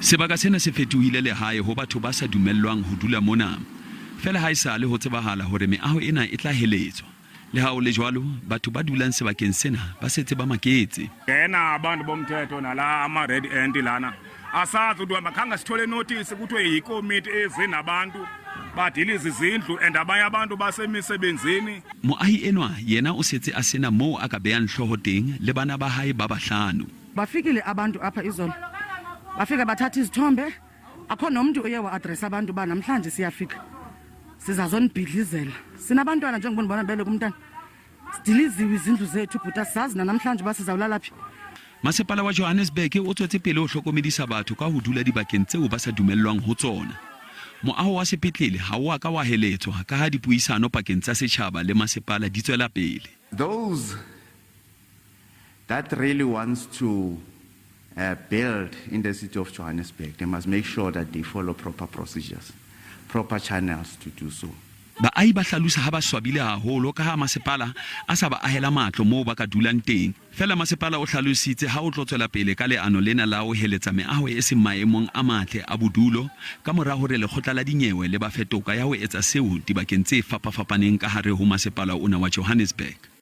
Sebaka sena se fetohile lehae ho batho ba sa dumellwang ho dula mona. Feela haesale ho tsebahala hore meaho ena e tla heletswa. Le ha ho le jwalo, batho ba dulang sebakeng sena ba setse ba maketse. Ngena abantu bomthetho nala ama-red ant lana asazi ukuthi khange sithole notice kuthiwe yikomiti eze nabantu badiliza izindlu and abanye abantu basemisebenzini. Moahi enwa yena o setse a sena moo a ka behang hlooho teng le bana ba hae ba bahlano. Bafikile abantu apha izolo, bafika bathatha izithombe. Akho nomntu oye wa-adresa abantu uba namhlanje siyafika sizazonibhidlizela. Sinabantwana njengoba ndibona beleka umntana, sidiliziwe izindlu zethu bhuti, asizazi nanamhlanje uba sizawulala phi. Masepala wa Johannesburg o tswetse pele ho hlokomedisa batho ka ho dula dibakeng tseo ba sa dumellwang ho tsona. Moaho wa sepetlele ha o a ka wa heletswa kaha dipuisano pakeng tsa setjhaba le masepala di tswela pele. Those that really wants to uh, build in the city of Johannesburg, they must make sure that they follow proper procedures, proper channels to do so. Baahi ba hlalosa ha ba swabile haholo ka ha masepala a sa ba ahela matlo moo ba ka dulang teng. Feela masepala o hlalositse ha o tlo tswela pele ka leano lena la ho heletsa meaho e seng maemong a matle a bodulo ka mora hore lekgotla la dinyewe le ba fe toka ya ho etsa seo dibakeng tse fapafapaneng ka hare ho masepala ona wa Johannesburg.